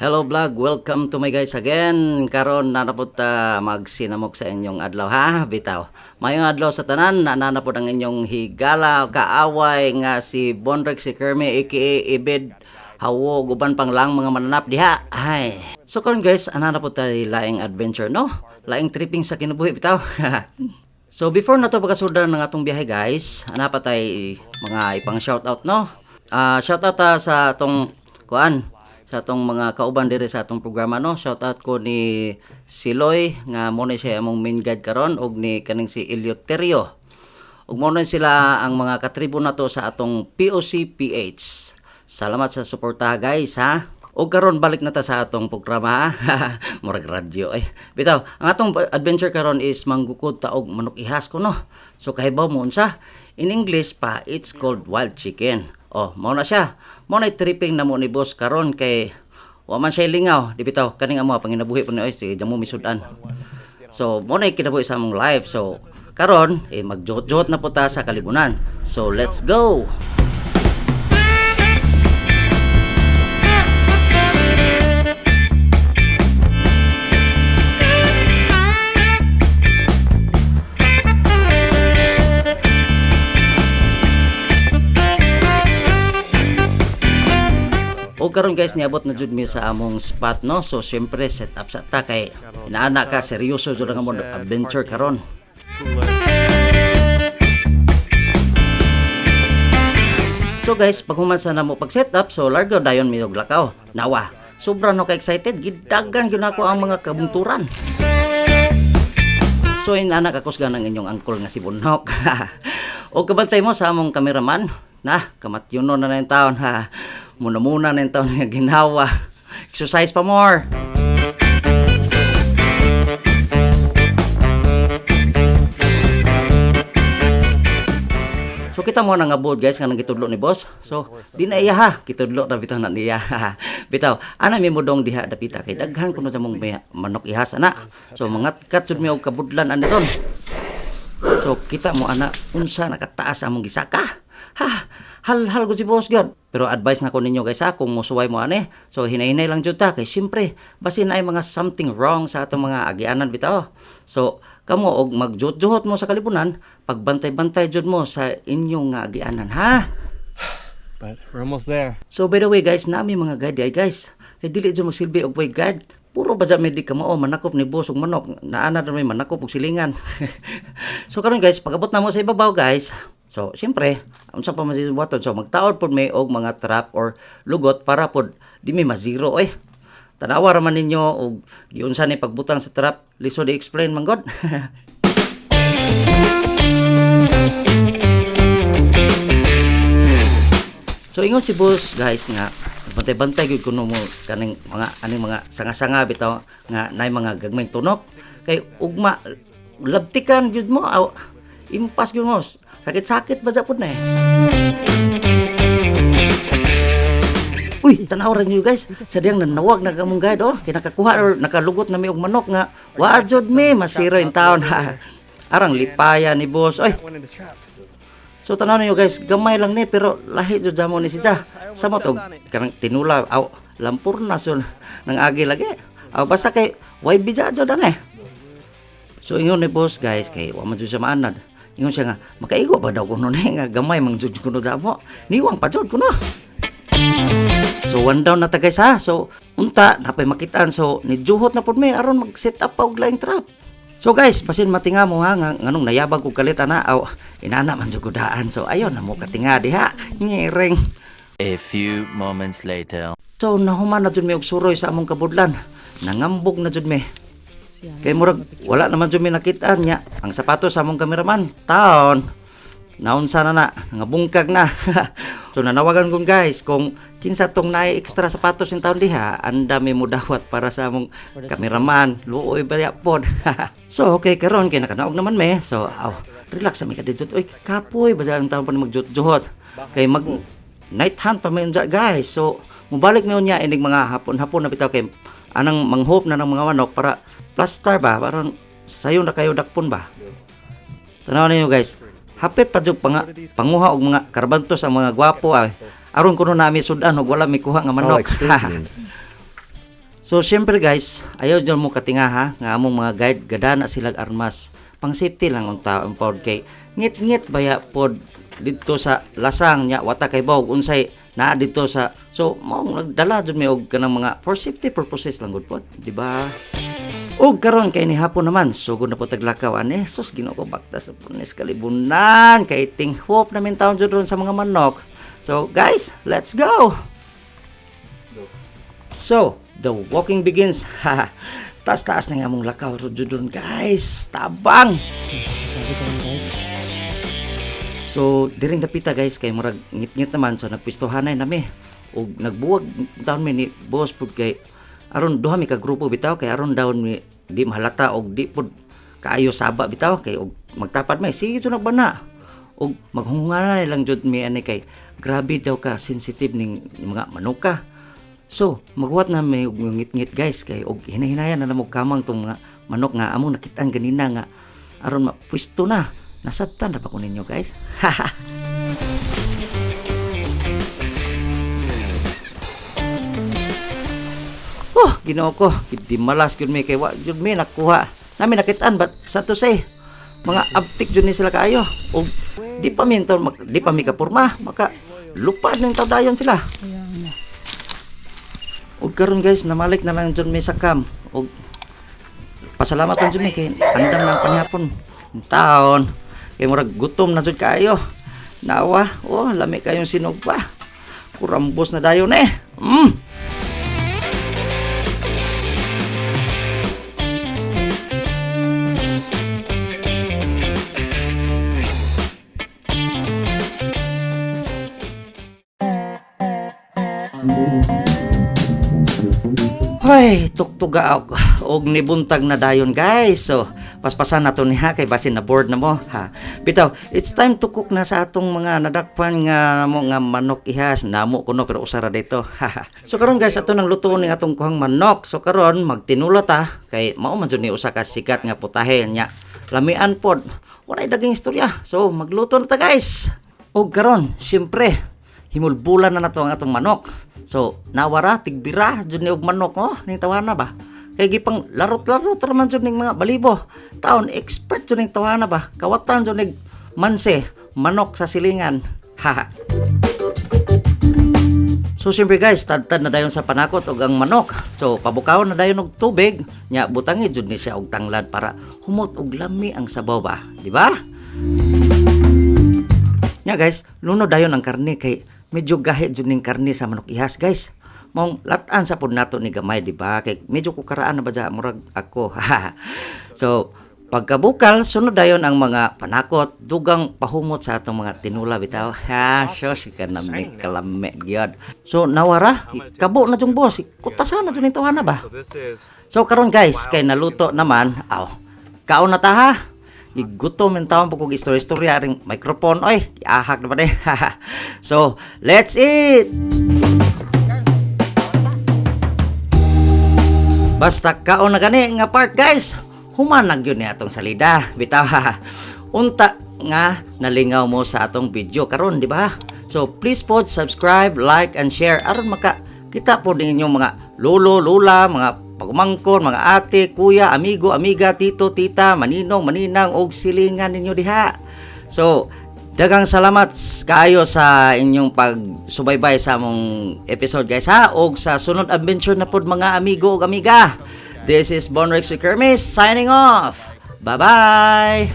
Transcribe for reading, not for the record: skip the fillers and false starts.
Hello vlog, welcome to my guys again. Karon na po ta magsinamok sa inyong adlaw, ha, bitaw. Mayong adlaw sa tanan, na na po ang inyong higala kaaway nga si Bonrex, si Kerme aka Ibid Hawo, guban pang lang mga mananap diha. Ay. So karon guys, ana na po tayo laing adventure, no? Laing tripping sa kinabuhi bitaw. So before na to pagkasudan ng atong biyahe guys, ana pa tay mga ipang shoutout, no? Ah, shoutout ta sa atong kuan, sa atong mga kauban diri sa atong programa, no. Shoutout ko ni Siloy nga mo ni siya among main guide karon og ni kaning si Eleuterio. Ug mo na sila ang mga katribo nato sa atong POCPH. Salamat sa suporta guys, ha. Og karon balik na ta sa atong programa, ha. Murag radyo eh. Bitaw, ang atong adventure karon is manggukod ta og manok ihas ko, no. So kahibaw mo unsa? In English pa, it's called wild chicken. Oh, mao na siya. Mao na tripping na mo ni boss karon kay wa man siya lingaw. Di bitaw kaning amo panginabuhi po ni oy sige mo misudan. So, mo na kinabuhi sa among life. So, karon eh magjuhot-juhot na po ta sa kalibunan. So, let's go. O karon guys, niabot na jud mi sa among spot, no. So syempre set up sa ta kay inaana ka seryoso jud ang among adventure karon. So guys, pag human sa namo pag set up, so largo dayon mi og lakaw. Nawa, sobra no ka excited, gidagan gyud nako ang mga kabunturan. So inanak ako sa ng inyong angkol nga si Bunok. O kabantay mo sa among kameraman, na kamatyuno na na yung taon ha. Muna-muna na yung taon nga ginawa. Exercise pa more. So kita mo na nga board guys nga nagitudlo ni boss. So di na iya ha, kitudlo na bitaw na niya. Bitaw, ana mi modong diha dapita kay daghan kuno sa mong may manok ihas ana. So mga kat jud mi og kabudlan ani ron. So kita mo ana unsa nakataas among gisaka. Ha, hal-hal ko si boss god. Pero advice na ko ninyo guys ha, kung musuway mo ani, so hinay-hinay lang jud ta kay syempre basin ay mga something wrong sa atong mga agianan bitaw. So kamo og magjuhot-juhot mo sa kalibunan, pagbantay-bantay jud mo sa inyong nga agianan ha. But we're almost there. So by the way guys, nami mga guide ay guys. Kay dili jud magsilbi og way guide. Puro ba may di ka mao manakop ni boss og manok. Naana na may manakop og silingan. So karon guys, pag-abot na mo sa ibabaw guys. So siyempre, unsa pa man sibuhaton? So magtaod pod may og mga trap or lugot para pod di mi ma-zero eh. Tanawa ra man ninyo og giunsa ni pagbutang sa trap. Lisod i-explain man god. So ingon si boss guys nga bantay-bantay gyud kuno mo kaning mga aning mga sanga-sanga bitaw nga naay mga gagmayng tunok kay ugma labtikan gyud mo aw, impas gyud mo, sakit-sakit ba pud na eh. Uy, tanaw ra niyo guys. Sa diyang nanawag na kamong guide oh, kinakakuha or nakalugot na mi og manok nga wa jud mi masiro in town ha. Arang lipaya ni boss. Oy, Went in the trap. so tanaw niyo guys, gamay lang ni pero lahi jud jamo ni siya. Sa mo to kanang tinula aw lampurna so nang agi lagi. Aw basta kay YB ja jud ana eh. So ingon ni boss guys kay wa man jud siya maanad. Ingon siya nga makaigo ba daw kuno ni nga gamay man jud kuno damo. Niwang pa jud kuno. So one down na ta guys ha. So unta napay makitaan, so nijuhot na pud mi aron mag set up pa og laing trap. So guys, basin matinga mo ha nga nganong nayabag og kalit ana aw inana man jud daan. So ayon na mo katinga diha. Ngiring. A few moments later. So nahuman na jud mi og suroy sa among kabudlan. Nangambog na jud mi. Kay murag wala naman jud mi nakitaan niya. Ang sapatos sa among kameraman, taon. Naunsa na na, nga na. So nanawagan kong guys, kung kinsa tong naay extra sapatos in taon diha, anda mi mo dawat para sa among kameraman. Luoy ba ya pod. So okay karon kay nakanaog naman me. So aw, relax sa mi kadijot. Oy, kapoy ba ang taon pa ni magjot-johot. Kay mag night hunt pa may unja guys. So mubalik mi unya inig mga hapon-hapon na bitaw kay anang manghop na ng mga manok para plaster ba, parang sayo na kayo dakpon ba. Tanaw ninyo guys, hapit pa jud panga, panguha og mga karbantos ang mga gwapo ay. Aron kuno nami sudan og wala mi kuha nga manok. Like. So syempre guys, ayaw dyan mo katinga ha, nga among mga guide gadana silag armas. Pang safety lang unta ang pod kay ngit-ngit baya pod didto sa lasang nya wata kay bawg unsay naa didto sa, so mao nagdala jud mi og kanang mga for safety purposes lang gud pod, di ba? Ug karon kay ni hapon naman, sugod na po taglakaw ane. Sus, Ginoo ko, baktas sa punis kalibunan kay tinghop namin taon jud ron sa mga manok. So guys, let's go. So, the walking begins. Taas-taas na nga mong lakaw jud ron guys. Tabang. Sabi ko lang, guys. So, diring dapita guys kay murag ngit-ngit naman, so nagpistuhanay nami. Ug nagbuwag taon mi ni boss pud kay aron duha mi ka grupo bitaw, kay aron daw mi di mahalata og di pud kaayo saba bitaw, kay og magtapad may sige jud nagbana. Ug maghungungan lang jud mi ani kay grabe daw ka sensitive ning mga manuka. So, maghuwat na may og ngit-ngit guys kay og hinahinayan na namo kamang tong mga manok nga among nakitaan ganina nga aron mapwisto na. Nasabtan na ba ko ninyo guys? Oh, Ginoo ko, di malas gyud mi kay wa gyud mi nakuha. Nami nakitaan but sa to say mga abtik jud ni sila kaayo. Og di pa mi taon di pa mi kapurma, maka lupad ning dayon sila. Og karon guys, namalik na lang jud mi sa camp. Og pasalamat lang jud mi kay andam lang panihapon. Taon kay murag gutom na jud kaayo. Nawa, oh, lami kayong sinugba. Kurambos na dayon eh. Hoy, tuktuga og, og nibuntag na dayon guys. So, paspasan na to niya kay basin na board na mo ha. Bitaw, it's time to cook na sa atong mga nadakpan nga mo nga manok ihas. Namo kuno pero usara dito. So karon guys, ato nang lutuon ning atong kuhang manok. So karon magtinula ta kay mao man jud ni usa ka sikat nga putahe nya. Lamian pod. Walay daging istorya. So magluto na ta guys. Og karon, syempre, himulbulan na nato ang atong manok. So, nawara, tigbira, jud ni og manok, oh, ning tawana ba? Kay gipang larot-larot ra man jud ning mga balibo. Taon expert jud ning tawana ba? Kawatan jud ning manse, manok sa silingan. Ha. So siyempre guys, tadtad na dayon sa panakot og ang manok. So pabukaon na dayon og tubig, nya butangi jud ni siya og tanglad para humot og lami ang sabaw ba, di ba? Nya guys, luno dayon ang karne kay medyo gahi jud ning karne sa manok ihas guys. Mong latan sa pud nato ni gamay, di ba? Kay medyo kukaraan na ba dya, murag ako. So, pagkabukal, sunod dayon ang mga panakot, dugang pahumot sa atong mga tinula bitaw. Ha, sus, kanami kalami gyud. So, nawara, kabo na jung boss, kutasan na jud ning tawana ba? So this is So karon guys, kay naluto naman, aw. Kaon na ta ha. Igutom yung taon po kog istorya-istorya ring microphone oy, iahak na ba ni? So, let's eat. Basta kaon na gani nga part guys. Humanag yun ni atong salida. Bitaw ha. Unta nga nalingaw mo sa atong video karon, di ba? So please po subscribe, like and share aron maka kita po ninyong mga lolo, lola, mga pagumangkon, mga ate, kuya, amigo, amiga, tito, tita, maninong, maninang og silingan ninyo diha. So, daghang salamat kaayo sa inyong pagsubaybay sa among episode guys ha, og sa sunod adventure na pod mga amigo ug amiga. This is Bonrex Kermis signing off. Bye-bye.